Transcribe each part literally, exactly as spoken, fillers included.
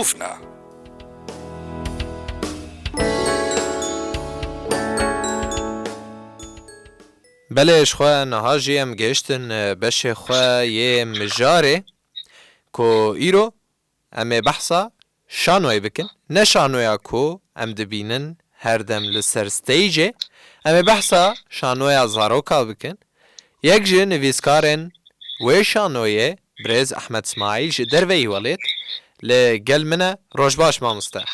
Ûfna. Belê, ji xwe niha jî em gihiştin, e, beşê xwe yê mijarê, ku îro em ê behsa şanoyê bikin. Ne şanoya ku em dibînin her dem li ser stêjê, em ê behsa şanoya zaroka bikin. Yek ji nivîskarên wê şanoyê, birêz Ehmed Smaîl ji derveyî welêt, li gel min e. Roj baş, mamoste.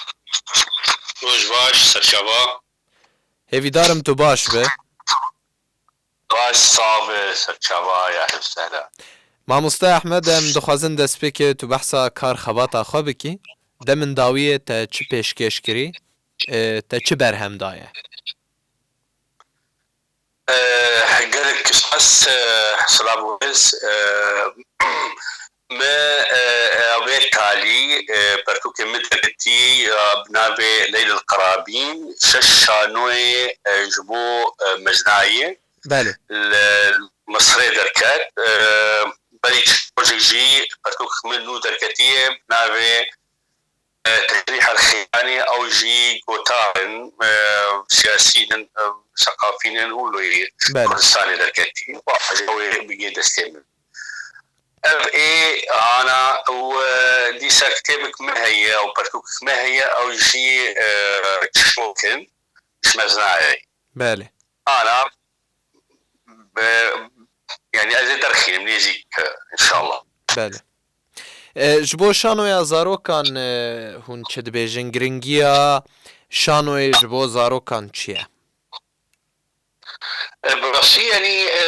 Roj baş, serçava. Hêvîdarim tu baş be. Baş, sax be, serçava ya hevsehla. Mamoste Ehmed, em dixwazin destpêkê tu behsa kar xebata xwe bikî. Demên dawiyê te çi pêşkêş kirî? E, te çi berhem daye? E, gelek spas, e, silav û rêz, e, me, e, e, wê talî, e, pertûkê min derketî, e, bi navê Leylel Qerabîn, şeş şanoyê, e, ji bo, e, mejnayê Belê. li Misrê derket. E, berî çend rojek jî pertûk min nû derketiye, bi navê e, Tecrîh el-Xiyanî, ew jî gotar in, e, siyasî nin, e, seqafî nin û li Belê. Kurdistanê derketî. Baş, ew ê bigê destê min. Ev ê ana û, e, dîsa kitêbek me heye û pertûkek me heye, ew jî, e, çişmok in, ji meznayê. Belê. Ana, be, yanî ez ê derxînim nêzîk, e, înşallah. Belê. E, ji bo şanoya zarokan, e, hûn çi dibêjin? Giringiya şanoyê ji bo zarokan çi ye? E, bi rastî, yanî, e,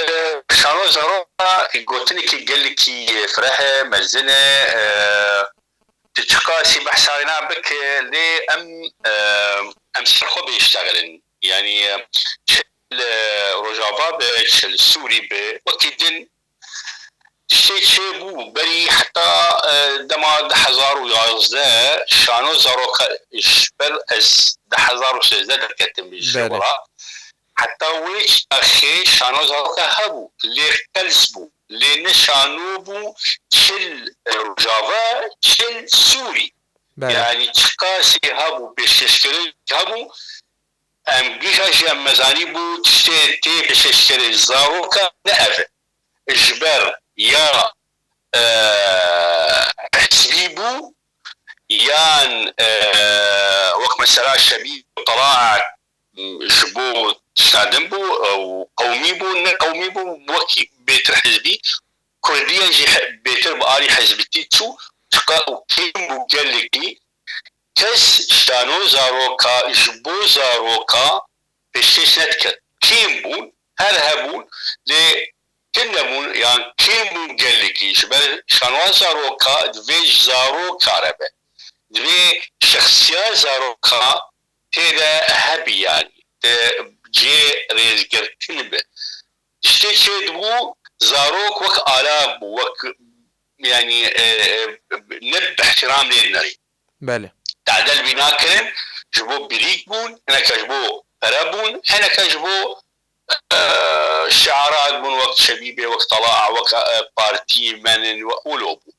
şano zaroka gotinekî gelekî fireh e, mezin e, e, tu çiqasî behsa wêna bike, lê em, e, em ser xwe bêştexilin. Yanî, e, çi li Rojava be, çi li Sûrî be, wekî din tiştê çêbû, berî heta, e, dema du hezar û yazdeh şano zaroka ji ber ez du hezar û sêzdeh derketim ji Belê. Wela. Heta wê çaxê şano zaroka hebû, lê qels bû, lê ne şano bû, çi li Rojava, çi li Sûrî. Belê. Yanî çiqasî hebû, pêşkêşkirin hebû, em gîja jî em mezanî bû, tiştê tê pêşkêşkirin zaroka ne ev e. Ji ber ya, e, hizbî bû, yan, e, wek mesela şebî û telaat ji bo tişta din bû, ew qewmî bû, ne qewmî bû, wekî bêtir hizbî. Kurdiya jî he-, bêtir bi alî hizbîtî çû, çiqa û kêm bû gelekî kes şano zaroka, ji bo zaroka pêşkêş nedikir. Kêm bûn, her hebûn, lê tune bûn, yan kêm bûn gelekî. Ji ber şanoya zaroka divê ji zaroka re be. Divê şexsiya zaroka tê de hebî, yanî te cihê rêzgirtin be. Tiştê çêdibû, zarok wek alav bû, wek, yanî, e, e, ne bi ihtiram lê dinerî. Belê. Tade li bîna kirin, ji bo birîk bûn, hineke ji bo pere bûn, hineke ji bo, e, şiarat bûn, wek şebîbê, wek telaa, wek, e, partî, menin, we ûlo bû.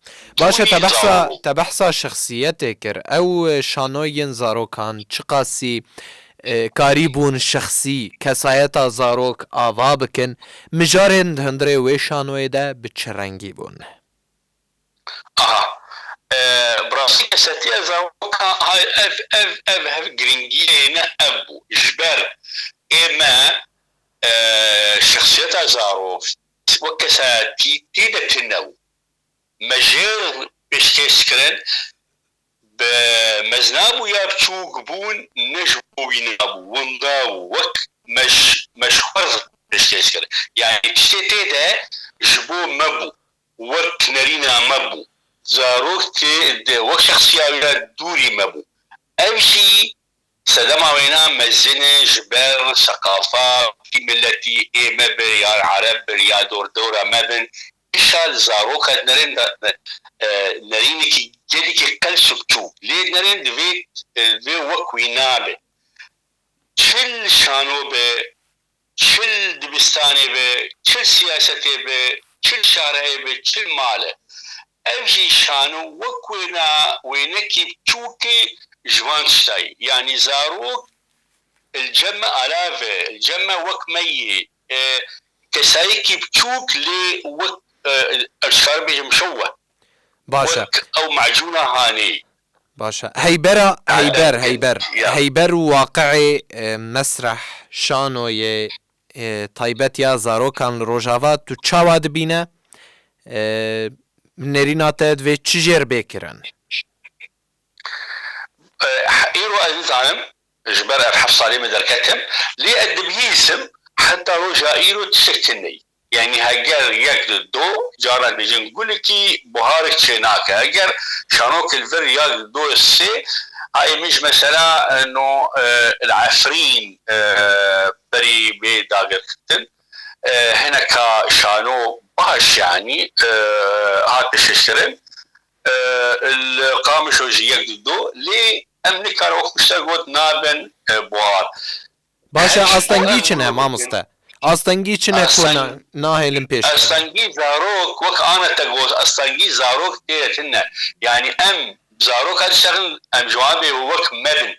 Baş e, Hûn te jî behsa, zarok bûn. Te behsa şexsiyetê kir. Ew şanoyên zarokan çiqasî, e, karîbûn şexsî, kesayeta zarok ava bikin, mijarên di hundirê wê şanoyê de bi çi rengî bûn? Aha. E, bi rastî kesetiya zaroka, hay, ev, ev, ev hev giringiyê ne ev bû. Ji ber ê me, e, şexsiyeta zarok wek kesayetî tê de tune bû. Me jêr pêşkêş kirin, bi mezna bû ya biçûk bûn, ne ji bo wîna bû, winda bû, wek me ji, me ji xwe re pêşkêş kirin. Yanî tiştê tê de ji bo me bû, wek nerîna me bû. Zarok tê de wek şexsiya wî ya dûrî me bû. Ev jî sedema wêna mezin e ji ber seqafa wî miletî ê me be, ya ereb bin, ya dordora me bin. Îşa li zaroka nerên de, e, nerînekî gelekî qels û biçûk. Lê nerên divê, e, divê wek wî nabe. Çi li şano be, çi li dibistanê be, çi li siyasetê be, çi li şareyê be, çi li mal e. Ev jî şano wek wêna, wênekî biçûkê ji van tiştayî. Yanî zarok li cem me alav e, li cem me wek me yê. E, kesayekî biçûk lê wek, e, ez dikarim bêjim şewe. Baş e. Wek ew macûna hanê. Baş e. Heybera, Yani, heyber, e, heyber. Ya. Heyber û waqiê, e, mesreh, şanoyê, e, taybet ya zarokan li Rojava tu çawa dibîne? E, Nêrîna te divê çi jêr bê kirin? E, îro ez nizanim, ji ber ev heft salê min derketim, lê ez dibihîsim, heta roja îro tiştek tune ye. Yanî heger yek di do, cara dibêjin gulekî buharek çênake. Heger şanok li vir ya di do sê, ayê min ji mesela, e, no, e, li Efrîn, e, berî bê dagirkirin, e, hineka şano baş, yanî, e, hat pêşkêşkirin. E, li Qamişlo jî yek di do, lê em nikarin wek min te got nabin, e, buhar. Baş e, astengî çi ne, mamoste? Astengî çi ne ku na-, nahêlin pêş? Astengî zarok, wek ana te got, astengî zarok tê tune. Yanî em zaroka dişerin, em ji wan bê wek me bin.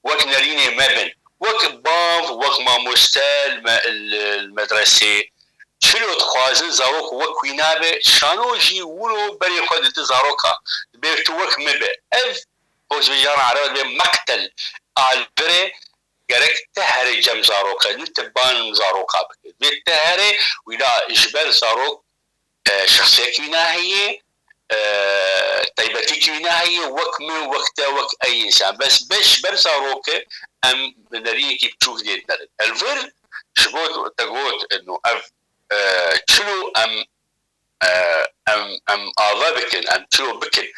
Wek nerînê me bin. Wek bav, wek mamoste li me-, li, li medresê. Çilo dixwazin zarok wek wî nabe, şano jî wilo berê xwe dide zaroka. Dibê tu wek me be. Ev, wek ji jana erebe dibê mektel, alvere, gerek te here cem zaroka, ne te ban zaroka bike. Dibê te here, wîna ji ber zarok, e, şexsiyekî wîna heye, e, taybetîkî wîna heye, wek min, wek te, wek ey însan. Bes beş ber zaroke em bi nerînekî biçûk dê dinerin. Li vir, ji bo te got, ino ev, e, çilo em, e, em, em ava bikin, em çilo bikin.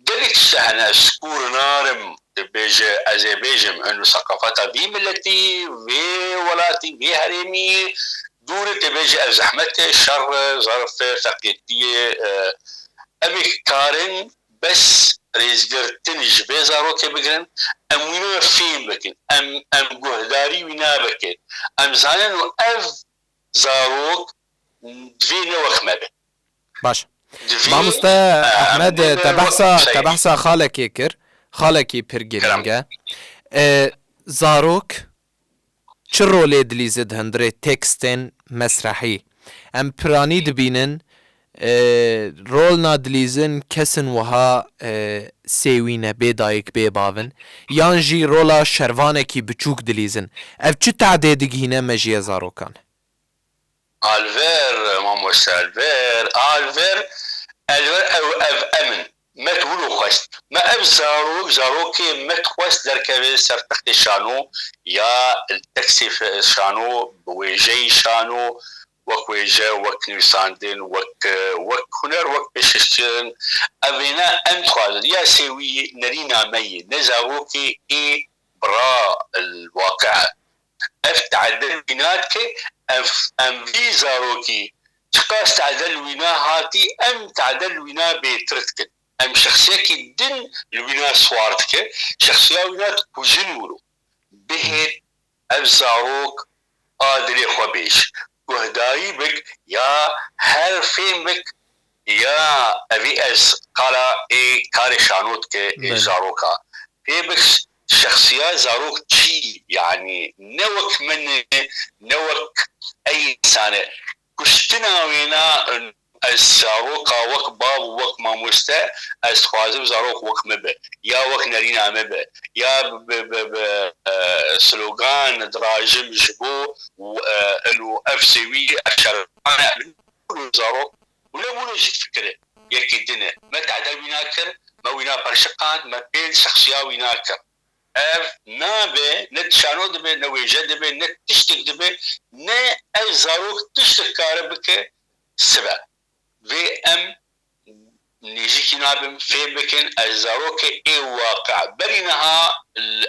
Gelek tişte hene, ez kûr narim, dibêje, ez ê bêjim, ino seqafeta vî miletî, vê welatî, vê herêmî, dûr e, dibêje ev zehmet e, şer e, zerf e, feqîrtî ye, e, em ê karin bes rêzgirtin ji vê zarokê bigirin, em wîna fêm bikin, em, em guhdarî wîna bikin. Em zanin û ev zarok divê ne wek me be. Baş. Divê, Mamoste, e, Ehmed, em te behsa, te behsa xalekê kir. Xalekî pir girîng e. E, zarok çi rolê dilîze di hundirê tekstên mesrehî? Em piranî dibînin, e, rol nadilîzin kesin wiha, e, sêwî ne, bê dayik, bê bav in. Yan jî rola şervanekî biçûk dilîzin. Ev çi tadê digihîne mejiyê zarokan? Alver, mamoste Alver, Alver, Alver ew, ev em in. Me wilo xwest. Me ev zarok, zarokê me xwest derkeve ser textê şano, ya li teksê fe-, şano, bi wêjeyê şano, wek wêje, wek nivîsandin, wek, wek huner, wek pêşkêşkirin. Ev wêne em dixwazin. Ya sêwî nerîna me yê, ne zarokê ê bira li waqe. Ev tade li wîna dike, ev, em vî zarokî çiqas tade li wîna hatî, em tade li wîna bêtir dikin. Em şexsiyekî din li wîna siwar dike, şexsiya wîna dikujin wilo. Bihêt ev zarok a dilê xwe bêj. Guhdarî bik ya her fêm bik ya evî ez qala ê karê şano dike ê Belê. zaroka. Pê bik şexsiya zarok çî, yanî ne wek min e, ne wek ey însan e. Kuştina wêna ez zaroka wek bav û wek mamoste, ez dixwazim zarok wek min be. Ya wek nerîna min be. Ya bi, bi, bi, e, slogan dirajim ji bo, e, ino ev sêwî, ev şervan e, zarok. Û ne bûne ji fikirê yekî din e. Me tade wîna kir, me wîna perşiqand, me pêl şexsiya wîna kir. Ev nabe, ne di şano dibe, ne wêje dibe, ne tiştek dibe, ne ev zarok tiştek kare bike sibe. Vê em nêzîkî nabin, fêm bikin, ez zarokê ê waqe. Berî niha,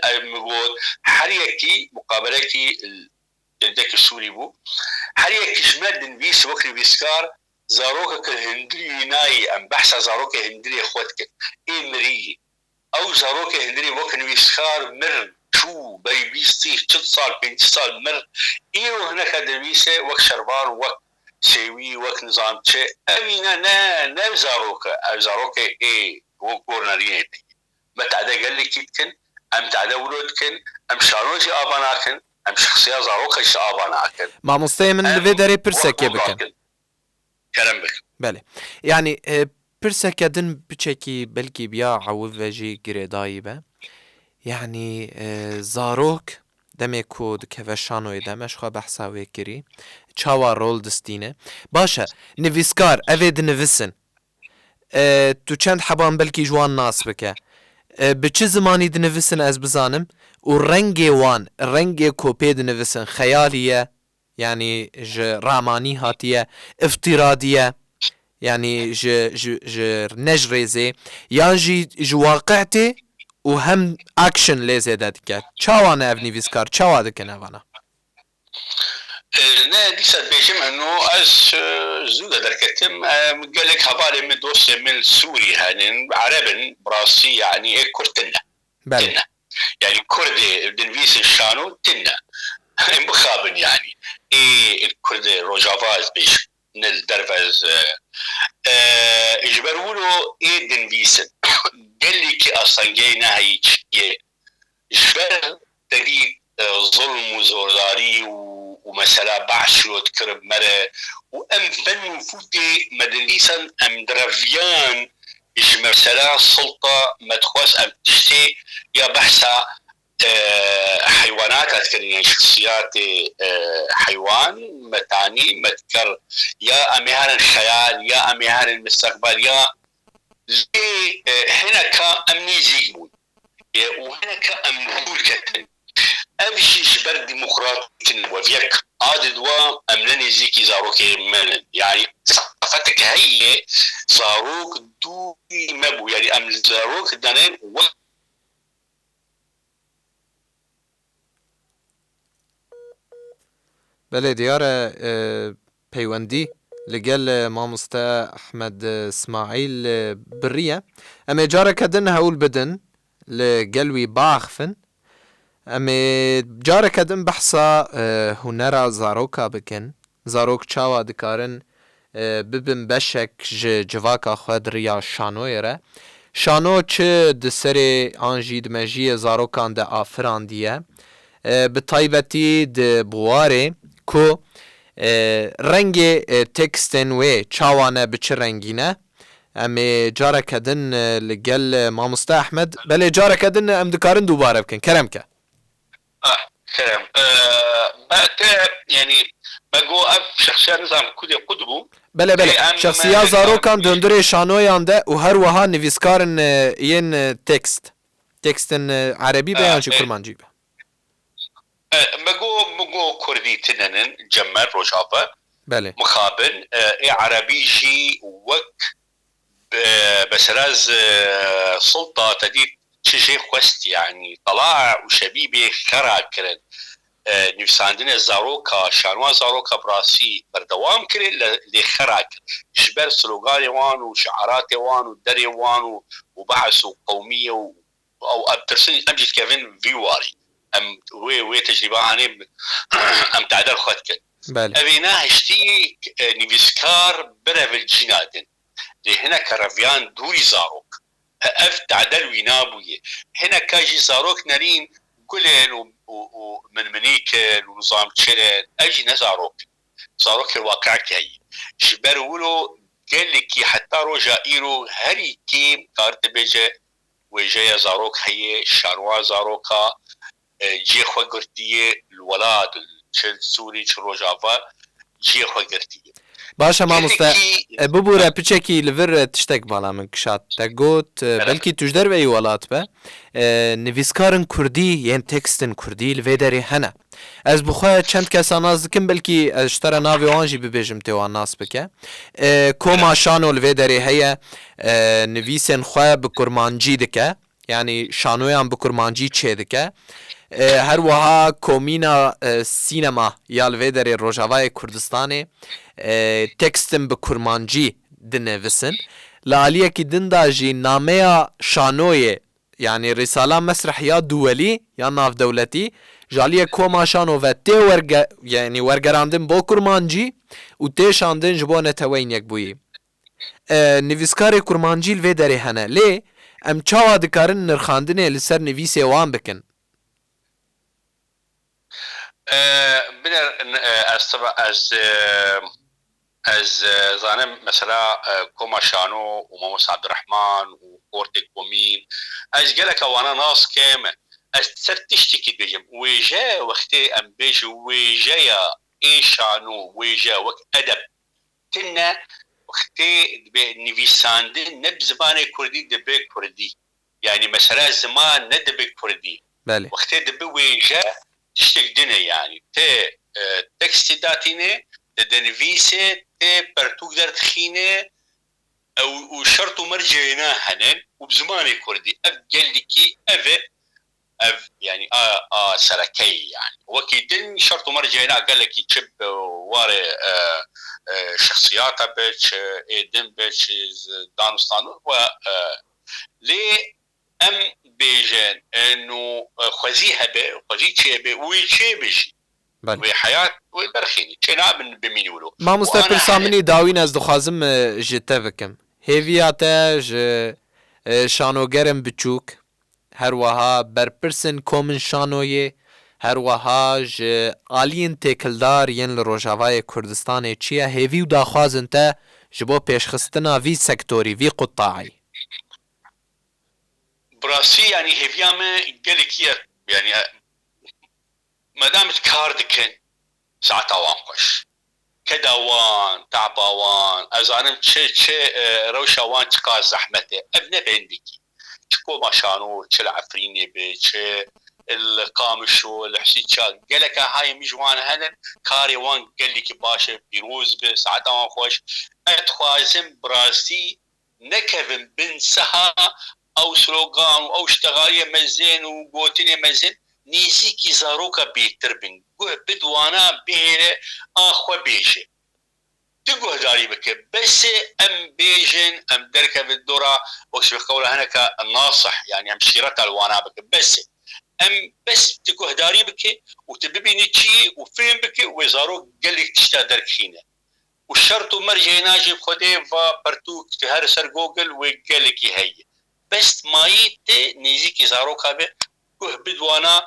ev min got, her yekî muqabelekî Dildekî Sûrî bû. Her yek ji me dinivîs wek nivîskar, zarokeke hundirî wî nayî, em behsa zarokê hundirê xwe dikin. Ê mirî. Ew zarokê hundirî wek nivîskar mir, çû, berî bîst, tîh, çil sal, pêncî sal mir. Îro hineke dinivîse wek şervan, wek sêwî, wek nizam çi, ev îne ne, ne zarok e, ev zarokê ê wek gor nerînê tê. Me tade gelekî dikin, em tade wilo dikin, em şano jî ava nakin, em şexsiya zaroka jî ava nakin. Mamosteyê min li vê derê pirsekê bikin. Kerem bik. Belê. Yanî, e, pirseke din piçekî belkî biya ewiv ve jî girêdayî be. Yanî, e, zarok demê ku dikeve şanoyê de, me ji xwe behsa wê kirî, çawa rol distîne? Baş e, nivîskar, ev ê dinivisin. E, tu çend heban belkî ji wan nas bike. E, bi çi zimanî dinivisin ez bizanim û rengê wan, rengê ku pê dinivisin xeyalî ye, yanî ji ramanî hatiye, îftîradî ye, yanî ji, ji, ji, ne ji rêzê, yan jî ji waqî tê û hem action lê zêde dike. Çawa ne ev nivîskar, çawa dikin evana? E, ne, dîsa dibêjim, heno ez, e, zû de derketim. E, gelek hevalê min, dostê min Sûrî henin, Ereb in, bi rastî, yanî, ê Kurd tune. Belê. Tune. Yanî, Kurdê dinivîsin şano tune. Em bixabin, yanî. Ê Kurdê Rojava ez bêjim, ne li derve ez, e, e, ji ber wilo ê dinivîsin. Gelekî astengehê ne heyî çi ye. Ji ber tevî, e, zulm û zordarî û, û mesela Behs şirot kirib mere û em fen û fûtê me dinivîsan em direviyan ji mesela sulta me dixwest em tiştê ya behsa, e, heywanata dikirin, yani şexsiyatê, e, heywan, me tanî, me dikir, ya em ê herin xeyal, ya em ê herin misteqbel, ya lê, e, hineka em nêzîk bûn. E, û hineka em dûr ketin. Ev jî ji ber demokratîk in, weviyek a di dua em ne nêzîkî zarokê me ne. Yani sefetek heye, zarok dûrî me bû. Yani em li zarok dene wek Belê, diyar e, e, peywendî li gel, e, mamoste Ehmed, e, Smaîl, e, biriye. Em ê careke din hewl bidin li gel wî biaxifin. Em ê careke din behsa, e, hunera zaroka bikin. Zarok çawa dikarin, e, bibin beşek ji civaka xwe di riya şanoyê re. Şano çi di serê an jî di mejiyê zarokan de afirandiye, e, bi taybetî di biwarê ku, e, rengê, e, tekstên wê çawa ne, bi çi rengî ne. Em ê careke din, e, li gel, e, mamoste Ehmed, belê careke din em dikarin dubare bikin. Kerem ke. Ah, kerem. Ee, me te, yani, me go ev şexsiya nizam kudê kud bû. Belê, belê. Ê, em, Şexsiya e, zarokan em, di hundirê şanoyan de û her wiha nivîskarin, e, yên, e, tekst. Tekstên, e, erebî be Ha, yan jî e, kurmancî be. E, me go, me go kurdî tinenin, cem me, Rojava. Belê. Mixabin, e, ê erebî jî wek Be-, mesela z-, sulta te dît çi jê xwest, yanî Tala û Şebîbê xera kirin. E, nivîsandinê zaroka, şanwa zaroka bi rastî berdewam kirin, le-, lê xera kir. Ji ber sloganê wan û şiaratê wan û derê wan û, û behs û qewmiyê û ew, em tirsin, em jî dikevin vî warî. Em wê, wê tecrîba anê em tadel xwe dikin. Belê. Ev ê nehiştî, e, nivîskar birevil cîna din. Lê hineke reviyan dûrî zarok. He, ev tadel wî nabûye. Hineka jî zarok nerîn gulên û, û, û minminîk in û nizamçir in. Ev jî ne zarok in. Zarokên waqi'kî heye. Ji ber wilo gelekî heta roja îro herî kêm kar dibêje wêjeya zarok heye, şanwa zaroka, e, cihê xwe girtiye li welat, çi li Sûrî, çi Rojava, cihê xwe girtiye. Baş e, mamoste, Gelekî e, bibûre piçekî li vir, e, tiştek bala min kişat. Te got, e, Belê. belkî tu ji derveyî welat be, e, nivîskarên kurdî yên tekstên kurdî li vê derê hene. Ez bi xwe çend kesa nas dikim, belkî ez ji te re navê wan jî bibêjim, tê wan nas bike. E, Koma Şano li vê derê heye, e, nivîsên xwe bi kurmancî dike. Yanî şanoyan bi kurmancî çêdike. E, her wiha komîna, e, sînema ya li vê derê Rojavayê Kurdistanê, e, tekstin bi kurmancî dinivîsin. Li aliyekî din de jî nameya şanoyê, yanî Rîsala Mesreh ya Duwelî ya navdewletî, Ji aliyê Koma Şano ve tê werge-, yanî wergerandin bo kurmancî û tê şandin ji bo Neteweyên Yekbûyî. E, nivîskarê kurmancî li vê derê hene, lê em çawa dikarin nirxandinê li ser nivîsê wan bikin? E, biner, e, ez, ez, e, Ez, e, zanim, mesela, e, Koma Şano û Mamoste Abdurrahman û Xortê Komîn, ez geleka wana nas kem, ez ser tiştekî dibêjim. Wêje, wextê em bêjin wêjeya ê şano, wêje wek edeb, tine, wextê dibe nivîsandin, ne bi zimanê kurdî, dibe kurdî. Yanî mesela ziman ne dibe kurdî. Belê. Wextê dibe wêje, tiştek din e yanî. Tê, e, tekstê datîne, te dinivîse, tê pertûk derdixîne, ew, û şert û mercê wêna hene û bi zimanê kurdî. Ev gelekî, ev e, ev, yanî a, a sereke ye yanî. Wekî din şert û mercê wêna gelekî çi bi warê, e, e, şexsiyata be, çi ê din be, çi z-, danûstanû we, e, lê em bêjin, e, nû, e, xwezî hebe, xwezî çêbe, wê çêbe jî. Belê. Wê heyat, wê derxînî. Çê nabin bimînî wilo. Mamoste, pirsa min î dawîn ez dixwazim, e, ji te bikim. Hêviya te ji, e, şanogerin biçûk, her wiha berpirsên Komîn Şanoyê, her wiha ji aliyên têkildar yên li Rojavayê Kurdistanê çi ye, hêvî û daxwazên te ji bo pêşxistina vî sektorî, vî qutaî? Bi rastî, yanî hêviya me gelekî ye. Yanî, e, medam kar dikin, saeta wan xweş. Keda wan, taba wan, ez zanim çi, çi, e, rewşa wan çiqas zehmet e. Ev ne bi hindekî. Çi Koma Şano, çi li Efrînê be, çi li Qamişo, li Husîça, geleka hayê min ji wan hene, karê wan gelekî baş e, pîroz be, saeta wan xweş. Ez dixwazim bi rastî nekevin bin siha ew slogan û ew ştexaliyê mezin û gotinê mezin nêzîkî zaroka bêtir bin. Guh bid wana, bihêle a xwe bêje. Tu guhdarî bike. Bes e em bêjin, em derkevin dora, wek ji qewla hineka nasih, yanî em şîreta li wana bikin. Bes e. Em bes tu guhdarî bike û tu bibînî çi ye û fêm bike, wê zarok gelek tişta derkixîne. Û şert û mercê na jî bi Xwedê va pertûk tu her ser Google wê gelekî heye. Bes mayî tê nêzîkî zaroka be, guh bid wana,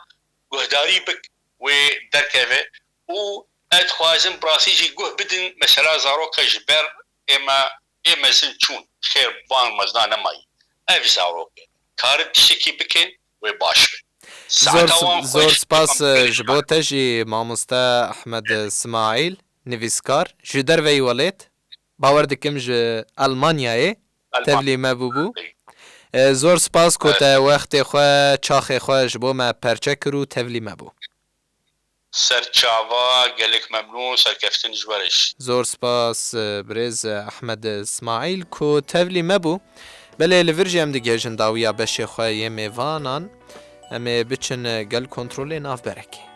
guhdarî bik wê derkeve û ez dixwazim bi rastî jî guh bidin mesela zaroka ji ber ê me, ê mezin çûn. Xêr van mezna nemayî. Ev zarok e. Karin tiştekî bikin wê baş be. Zor, Saeta wan zor xweş, spas, bêvan e, ji bo te jî mamoste Ehmed Simaîl, nivîskar, ji derveyî welêt, bawer dikim ji Elmanyayê Elman. Tevlî me bûbû. E, zor spas ku Belê. te wextê xwe, çaxê xwe ji bo me perçe kir û tevlî me bû. Ser çava, gelek memnûn, serkeftin ji we re jî. Zor spas, e, birêz Ehmed Simaîl ku tevlî me bû. Belê li vir jî em digihêjin dawiya beşê xwe yê mêvanan. Em ê biçin, e, gel kontrolê navberekê.